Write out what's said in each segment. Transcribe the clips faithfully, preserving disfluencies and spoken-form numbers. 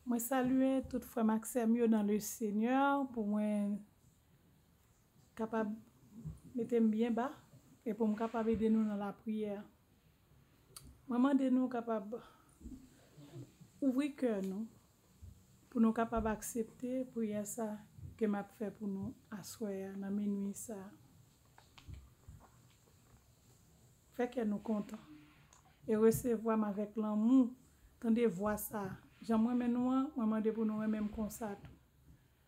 Mwen salye tout frè m ak sè m yo dans le Seigneur, pou mwen kapab mete m byen ba e pou m kapab ede nou nan lapriyè. Mwen mande nou kapab ouvri kè nou pou nou kapab aksepte priyè sa ke m ap fè pou nou aswè a, nan minui sa. Fè kè nou kontan e resevwa m avèk lanmou. Tande vwa sa. Jan m renmen nou an, mwen mande pou nou renmen m konsa tou.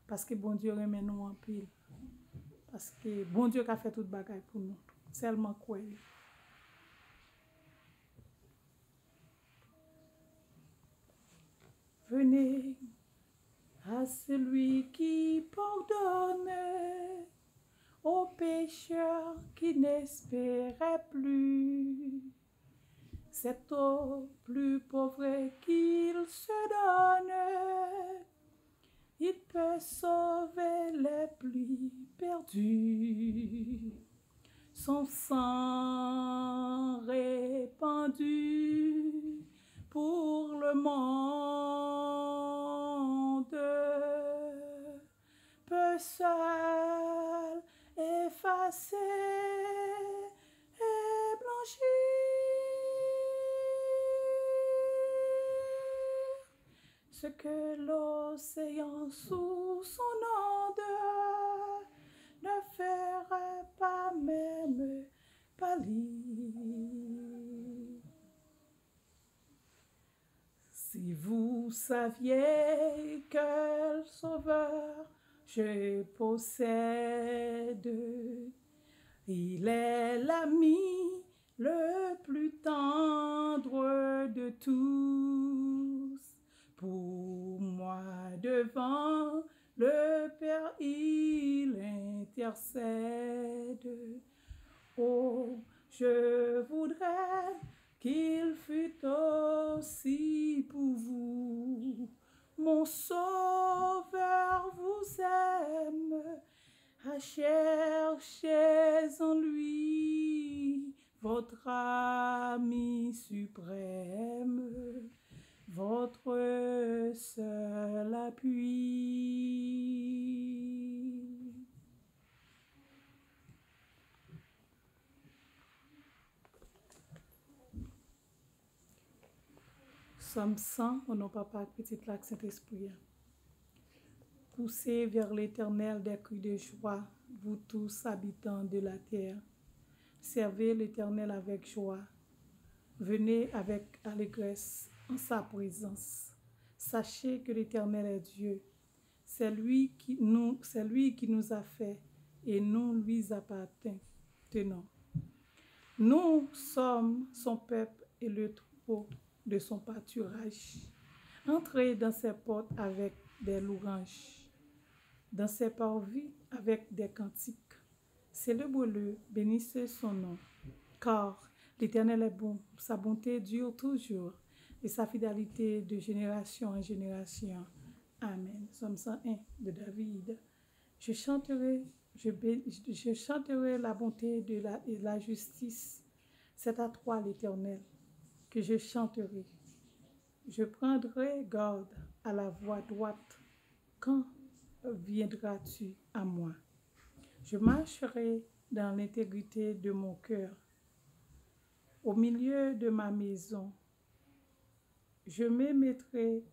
Paske Bondye renmen nou anpil. Paske Bondye ka fè tout bagay pou nou. Sèlman kwè li. Venez à celui qui pardonne, au pécheur qui n'espérait plus. C'est au plus pauvre qu'il se donne. Il peut sauver les plus perdus. Son sang répandu pour le monde peut seul effacer et blanchir ce que l'océan sous son onde ne ferait pas même pâlir. Si vous saviez quel sauveur je possède, il est l'ami le plus tendre de tous. Pour moi devant le Père il intercède. Oh, je voudrais qu'il fût aussi pour vous. Mon Sauveur vous aime, à chercher en lui votre ami suprême, votre seul appui. Sòm san, o non Papa ak Pitit la ak Sentespri a. Poussez vers l'Éternel des cris de joie, vous tous habitants de la terre. Servez l'Éternel avec joie. Venez avec allégresse en sa présence. Sachez que l'Éternel est Dieu. C'est lui qui nous, c'est lui qui nous a fait et nous lui appartenons. Nous sommes son peuple et le troupeau de son pâturage. Entrez dans ses portes avec des louanges, dans ses parvis avec des cantiques. Célébrez-le, bénissez son nom, car l'Éternel est bon, sa bonté dure toujours, et sa fidélité de génération en génération. Amen. Psaume cent un de David. Je chanterai, je, bé- je chanterai la bonté de la, et la justice. C'est à toi, l'Éternel, que je chanterai. Je prendrai garde à la voie droite. Quand viendras-tu à moi? Je marcherai dans l'intégrité de mon cœur, au milieu de ma maison. Je ne mettrai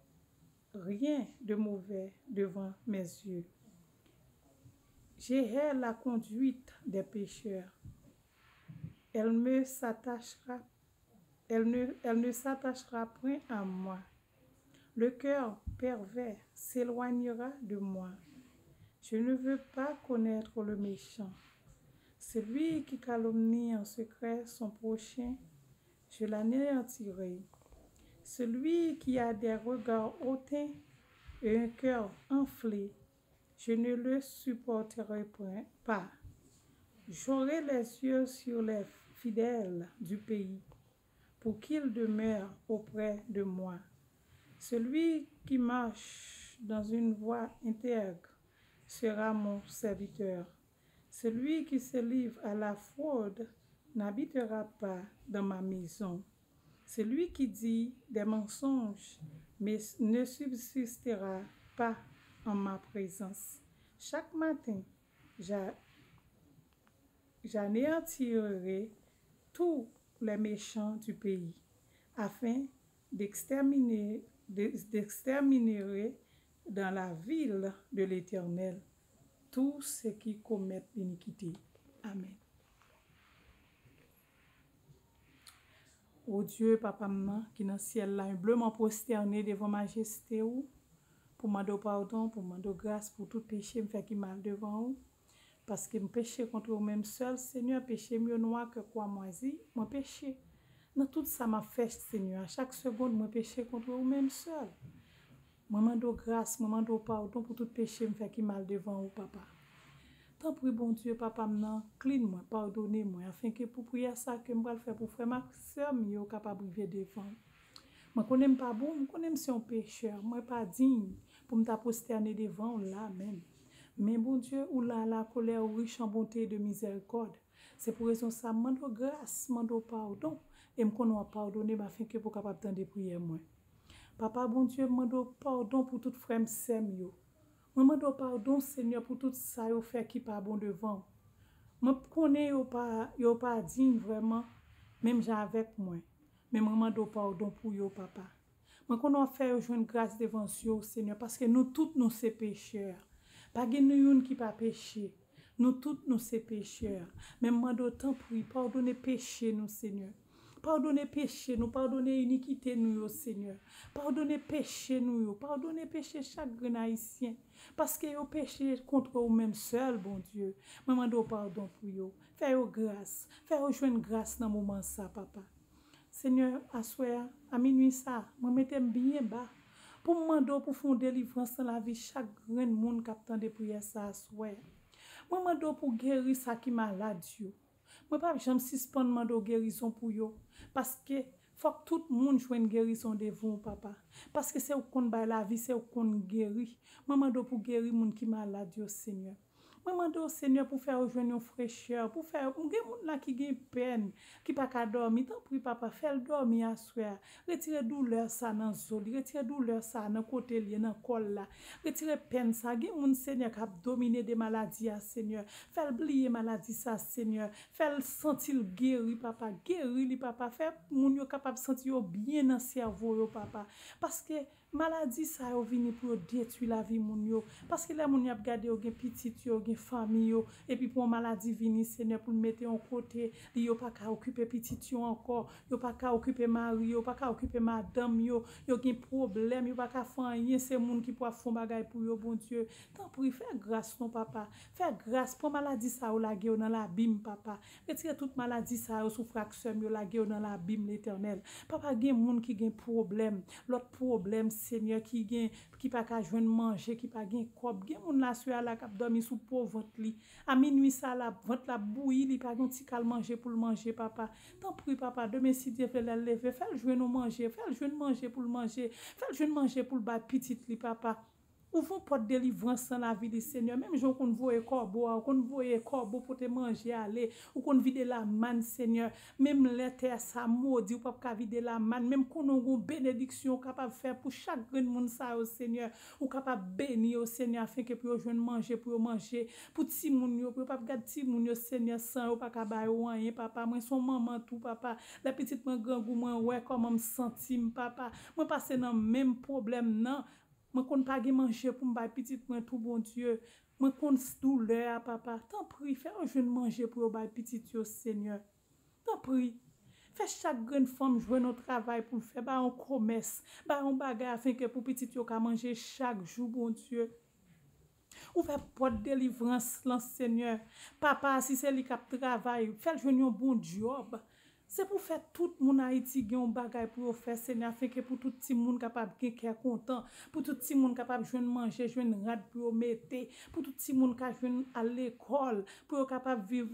rien de mauvais devant mes yeux. Je hais la conduite des pécheurs. Elle me s'attachera, elle ne, elle ne s'attachera point à moi. Le cœur pervers s'éloignera de moi. Je ne veux pas connaître le méchant. Celui qui calomnie en secret son prochain, je l'anéantirai. Celui qui a des regards hautains et un cœur enflé, je ne le supporterai point, pas. J'aurai les yeux sur les fidèles du pays, pour qu'ils demeurent auprès de moi. Celui qui marche dans une voie intègre sera mon serviteur. Celui qui se livre à la fraude n'habitera pas dans ma maison. Celui qui dit des mensonges mais ne subsistera pas en ma présence. Chaque matin, j'a- j'anéantirai tous les méchants du pays, afin d'exterminer, d'exterminer dans la ville de l'Éternel tous ceux qui commettent l'iniquité. Amen. O Dye, Papa m nan ki nan syèl la, enbleman pwostène devan majeste ou, pou mande w padon, pou mande w gras pou tout peche m fè ki mal devan ou. Paske m peche kont ou menm sèl, Senyè, peche m yo nwa ke kwa mwazi, mwen peche. Nan tout sa m ap fè, Senyè, a chak segonn, mwen peche kont ou menm sèl. Mwen mande w gras, mwen mande w padon pou tout peche m fè ki mal devan ou, Papa. Tanpri, Bondye, Papa m nan, clean mwen, padone mwen, afenke pou priyè sa ke m pral fè pou frè m ak sè m yo kapab rive devan w. Mwen konnen m pa bon, m konnen m se yon pechè, mwen pa diy pou m ta pwostène devan w la menm. Men Bondye, ou la a la kolè, ou rich an bonte e de mizèrikòd. Se pou rezon sa, m mande w gras, m mande w padon, e m konnen w ap padone m afenke pou w kapab tande priyè mwen. Papa Bondye, m mande w padon pou tout frè m, sè m yo. Mwen mande w padon, Senyè, pou tout sa yo fè ki pa bon devan w. Mwen konnen yo pa, yo pa diy vrèman, menm jan avèk mwen. Men mwen mande w padon pou yo, Papa. Mwen konnen w ap fè yo jwenn gras devan zye w, Senyè, paske nou tout nou se pechè. Pa gen nou youn ki pa peche. Nou tout nou se pechè. Men m mande w, tanpri, padone peche nou, Senyè. Padone peche nou, padone inikite nou yo, Senyè. Padone peche nou yo, padone peche chak grenn Ayisyen. Paske yo peche kont ou menm sèl, Bondye. Mwen mande w padon pou yo. Fè yo gras. Fè yo jwenn gras nan moman sa, Papa. Senyè, aswè a, a minwi sa, mwen mete m byen ba pou m mande w pou fè yon delivrans nan lavi chak grenn moun k ap tande priyè sa aswè a. Mwen mande w pou geri sa ki malad yo. Mwen p ap janm sispann mande w gerizon pou yo, paske fòk tout moun jwenn gerizon devan w, Papa. Paske se ou k konn bay lavi, se ou k konn geri. Mwen mande w pou geri moun ki malad yo, Senyè. Mwen mande w, Senyè, pou fè yo jwenn yon frechè, pou fè yo, gen moun la ki gen pèn, ki pa ka dòmi, tanpri, Papa, fè l dòmi aswè a. Retire doulè sa nan zo li, retire doulè sa nan kote l ye, nan kò l la. Retire pèn sa. Gen moun, Senyè, k ap domine de maladi a, Senyè. Fè l bliye maladi sa, Senyè. Fè l santi l geri, Papa. Geri li, Papa. Fè moun yo kapab santi yo byen nan sèvo yo, Papa. Paske maladi sa yo vini pou yo detwi lavi moun yo. Paske lè moun yo ap gade yo gen pitit yo, gen fanmi yo, epi pou yon maladi vini, Senyè, pou l mete yon kote, li yo pa ka okipe pitit yo ankò, yo pa ka okipe mari yo, yo pa ka okipe madanm yo, yo gen pwoblèm, yo pa ka fè anyen, se moun ki pou ap fè yon bagay pou yo, Bondye. Tanpri, fè gras non, Papa. Fè gras, pran maladi sa yo lage yo nan labim, Papa. Retire tout maladi sa yo sou frè ak sè m yo, lage yo nan labim, Letènèl. Papa, gen moun ki gen pwoblèm, lòt pwoblèm, Senyè, ki gen, ki pa ka jwenn manje, ki pa gen kòb. Gen moun la, sè a la, k ap dòmi sou po vant li. A minwi sa la, vant la ap bouyi, li pa gen yon ti kal manje pou l manje, Papa. Tanpri, Papa, demen, si Dye vle, lè l leve, fè l jwenn yon manje, fè l jwenn manje pou l manje, fè l jwenn manje pou l bay pitit li, Papa. Ouvri yon pòt delivrans nan lavi li, Senyè. Menm jan w konn voye kòbo a, ou konn voye kòbo pote manje ale, ou konn vide lamann, Senyè. Menm lè tè sa modi, ou p ap ka vide lamann. Menm konnen w gen yon benediksyon ou kapab fè pou chak grenn moun sa yo, Senyè. Ou kapab beni yo, Senyè, afenke pou yo jwenn manje, pou yo manje. Pou timoun yo, pou yo p ap gad timoun yo, Senyè, san yo pa ka ba yo anyen, Papa. Mwen se yon manman tou, Papa. Lè pitit mwen grangou, mwen wè kòman m santi m, Papa. Mwen pase nan menm pwoblèm nan. Mwen konn pa gen manje pou m bay pitit mwen tou, Bondye. Mwen konn s- doulè a, Papa. Tanpri, fè yo jwenn manje pou yo bay pitit yo, Senyè. Tanpri, fè chak grenn fanm jwenn yon travay pou l fè, bay yon komès, bay yon bagay afenke pou pitit yo ka manje chak jou, Bondye. Ouvè pòt delivrans lan, Senyè. Papa, si se li k ap travay, fè l jwenn yon bon djòb. Se pou fè tout moun Ayiti gen yon bagay pou yo fè, Senyè, afenke pou tout timoun kapab gen kè kontan, pou tout timoun kapab jwenn manje, jwenn rad pou yo mete, pou tout timoun ka jwenn al lekòl, pou yo kapab viv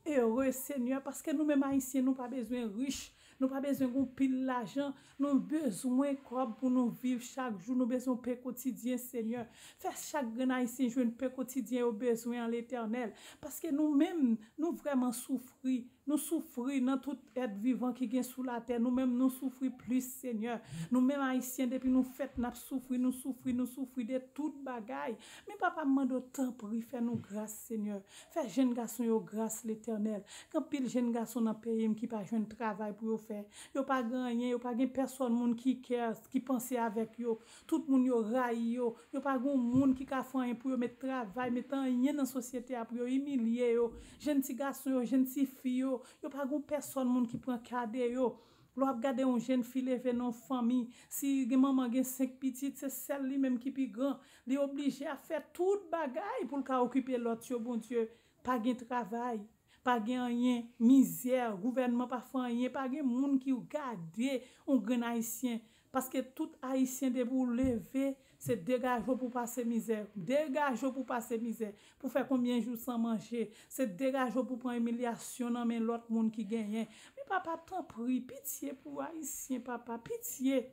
ere, Senyè, paske nou menm Ayisyen, nou pa bezwen rich, nou pa bezwen gen pil lajan, nou bezwen kòb pou nou viv chak jou, nou bezwen pen kotidyen, Senyè. Fè chak grenn Ayisyen jwenn pen kotidyen yo bezwen an, Letènèl, paske nou menm, nou vrèman soufri. Nou soufri nan tout èt vivan ki gen sou latè. Nou menm, nou soufri plis, Senyè. Nou menm, Ayisyen, depi nou fèt, n ap soufri, nou soufri, nou soufri de tout bagay. Men, Papa, m mande w, tanpri, fè nou gras, Senyè. Fè jèn gason yo gras, Letènèl. Gen anpil jèn gason nan peyi m ki pa jwenn travay pou yo fè. Yo pa gen anyen, yo pa gen pèsòn moun ki kè, ki panse avèk yo. Tout moun yo rayi yo. Yo pa gen moun ki ka fè anyen pou yo met travay, met anyen nan sosyete a pou yo imilye yo. Jèn ti gason yo, jèn ti fi yo, yo pa gen pèsòn moun ki pran ka de yo. Lè w ap gade yon jèn fi leve nan yon fanmi, si gen manman gen senk pitit, se sèl li menm ki pi gran. Li oblije ap fè tout bagay pou l ka okipe lòt yo, Bondye. Pa gen travay, pa gen anyen, mizè, gouvènman pa fè anyen, pa gen moun ki gade yon grenn Ayisyen. Paske tout Ayisyen depi w leve, se degaje w pou pase mizè, degaje w pou pase mizè, pou fè konbyen jou san manje, se degaje w pou pran imilyasyon nan men lòt moun ki genyen. Men Papa, tanpri, pitye pou Ayisyen, Papa, pitye.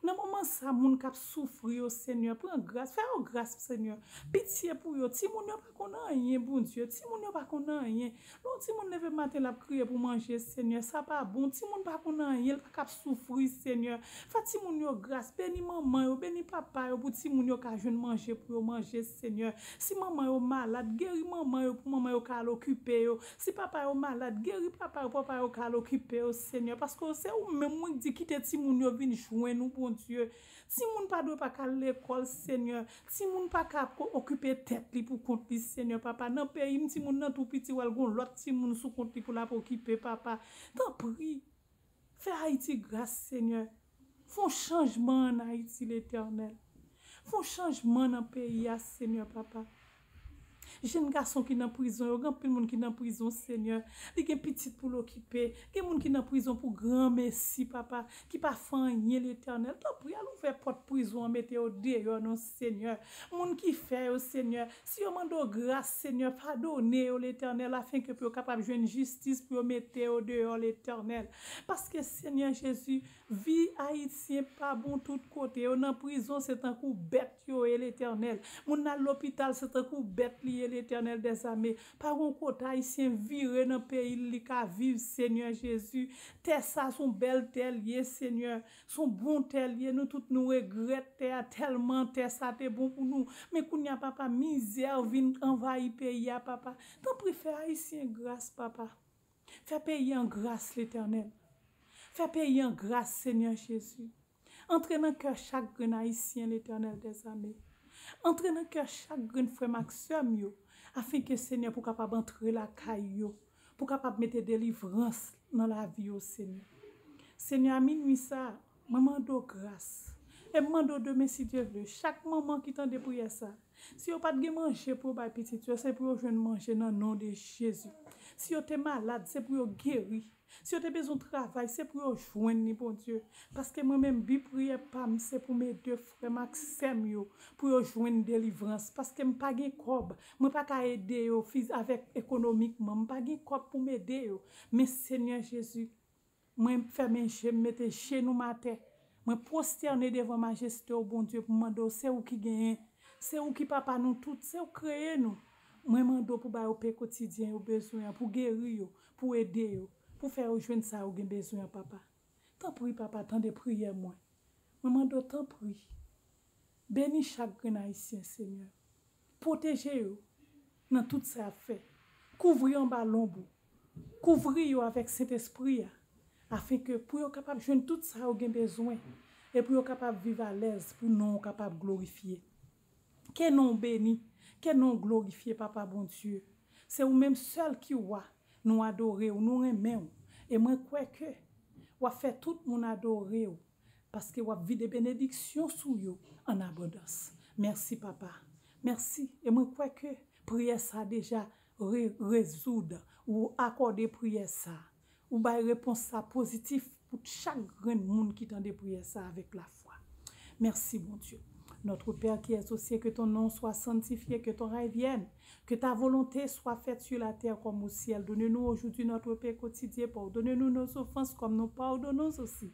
Nan moman sa, moun k ap soufri yo, Senyè, pran gras, fè yo gras, Senyè. Pitye pou yo. Timoun yo pa konn anyen, Bondye. Timoun yo pa konn anyen. Lè yon timoun leve maten, l ap kriye pou manje, Senyè, sa pa bon. Timoun pa konn anyen, l pa ka ap soufri, Senyè. Fè timoun yo gras, beni manman yo, beni papa yo, pou timoun yo ka jwenn manje pou yo manje, Senyè. Si manman yo malad, geri manman yo, pou manman yo ka al okipe yo. Si papa yo malad, geri papa yo, papa yo ka al okipe yo, Senyè. Paske se ou menm, wi, k di kite timoun yo vin jwenn ou, Bondye. Timoun pa dwe pa ka al lekòl, Senyè. Timoun pa ka ko-, okipe tèt li pou kont li, Senyè, Papa. Nan peyi m, timoun nan tou piti, w al gon lòt timoun sou kont li pou l ap okipe, Papa. Tanpri, fè Ayiti gras, Senyè. Fè yon chanjman ann Ayiti, Letènèl. Fè yon chanjman nan peyi a, Senyè, Papa. Jèn gason ki nan prizon yo, gen anpil moun ki nan prizon, Senyè. Li gen pitit pou l okipe. Gen moun ki nan prizon pou granmesi, Papa, ki pa fè anyen, Letènèl. Tanpri, al ouvè pòt prizon an, mete yo deyò, non, Senyè. Moun ki fè yo, Senyè, si yo mande w gras, Senyè, padone yo, Letènèl, afenke pou yo kapab jwenn jistis, pou yo mete yo deyò, Letènèl. Paske, Senyè Jezi, vi ayisyen pa bon tout kote. Yo nan prizon, se tankou bèt yo ye, Letènèl. Moun nan lopital, se tankou bèt li ye, Letènèl dèzame. Pa gon kote ayisyen vire nan peyi l, li ka viv, Senyè Jezi. Tè sa, se yon bèl tè l ye, Senyè. Se yon bon tè l ye. Nou tout, nou regrèt tè a, tèlman tè sa te bon pou nou. Men kounye a, Papa, mizè vin anvayi peyi a, Papa. Tanpri, fè ayisyen gras, Papa. Fè peyi an gras, Letènèl. Fè peyi an gras, Senyè Jezi. Antre nan kè chak grenn ayisyen, Letènèl dèzame. Antre nan kè chak grenn frè m ak sè m yo, afenke, Senyè, pou kapab antre lakay yo, pou kapab mete delivrans nan lavi yo, Senyè. Senyè, a minwi sa, mwen mande w gras. E m mande w demen, si Dye vle, chak manman ki tande priyè sa, si yo pa t gen manje pou yo bay pitit yo, se pou yo jwenn manje nan non de Jezi. Si yo te malad, se pou yo geri. Si yo te bezwen travay, se pou yo jwenn li, Bondye. Paske mwen menm, bi priyè pa m, se pou m ede frè m ak sè m yo, pou yo jwenn delivrans. Paske m pa gen kòb, mwen pa ka ede yo fiz-, avèk ekonomikman, m pa gen kòb pou m ede yo. Men Senyè Jezi, mwen fèmen je m, mete jenou m atè. Mwen pwostène devan majeste w, Bondye, pou m mande w, se ou ki genyen. Se ou ki papa nou tout, se ou k kreye nou. Mwen mande w pou ba yo pen kotidyen yo bezwen an, pou geri yo, pou ede yo, pou fè yo jwenn sa yo gen bezwen an, Papa. Tanpri, Papa, tande priyè mwen. Mwen mande w, tanpri, beni chak grenn ayisyen, Senyè. Pwoteje yo nan tout sa y ap fè. Kouvri yo anba lonb ou. Kouvri yo avèk Sentespri a, afenke pou yo kapab jwenn tout sa yo gen bezwen e pou yo kapab viv alèz, pou non w kapab glorifye. Ke non w beni, ke non w glorifye, Papa Bondye. Se ou menm sèl ki wa. Nou adore w, nou renmen w. E mwen kwè ke w ap fè tout moun adore w, paske w ap vide benediksyon sou yo an abondans. Mèsi, Papa. Mèsi. E mwen kwè ke priyè sa deja re-, rezoud. Ou akòde priyè sa. Ou bay repons sa pozitif pou chak grenn moun ki tande priyè sa avèk lafwa. Merci, Bondye. Notre Père qui es aux cieux, que ton nom soit sanctifié, que ton règne vienne, que ta volonté soit faite sur la terre comme au ciel. Donne-nous aujourd'hui notre pain quotidien. Pardonne-nous nos offenses comme nous pardonnons aussi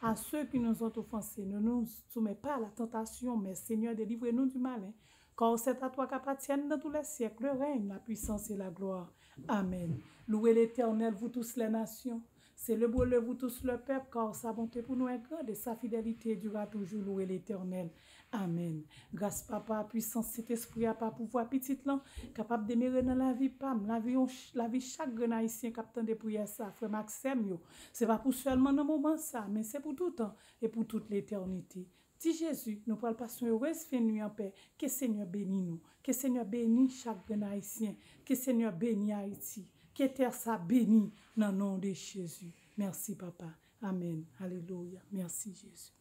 à ceux qui nous ont offensés. Ne nous soumets pas à la tentation, mais Seigneur, délivre-nous du malin. Car c'est à toi qu'appartiennent dans tous les siècles le règne, la puissance et la gloire. Amen. Louez l'Éternel, vous tous les nations. Célébrez-le, vous tous le peuple, car sa bonté pour nous est grande et sa fidélité durera toujours. Louez l'Éternel. Amen. Gras Papa, pwisans Sentespri a, pa pouvwa Pitit lan, kapab demere nan lavi pa m, lavi, yon ch- lavi chak grenn Ayisyen k ap tande priyè sa, frè m ak sè m yo. Se pa pou sèlman nan moman sa, men se pou toutan e pou tout letènite. Di Jezi, nou pral pase yon erez fen nwi anpè. Ke Senyè beni nou. Ke Senyè beni chak grenn Ayisyen. Ke Senyè beni Ayiti. Ke tè sa beni nan non de Jezi. Mèsi, Papa. Amen. Alelouya. Mèsi, Jezi.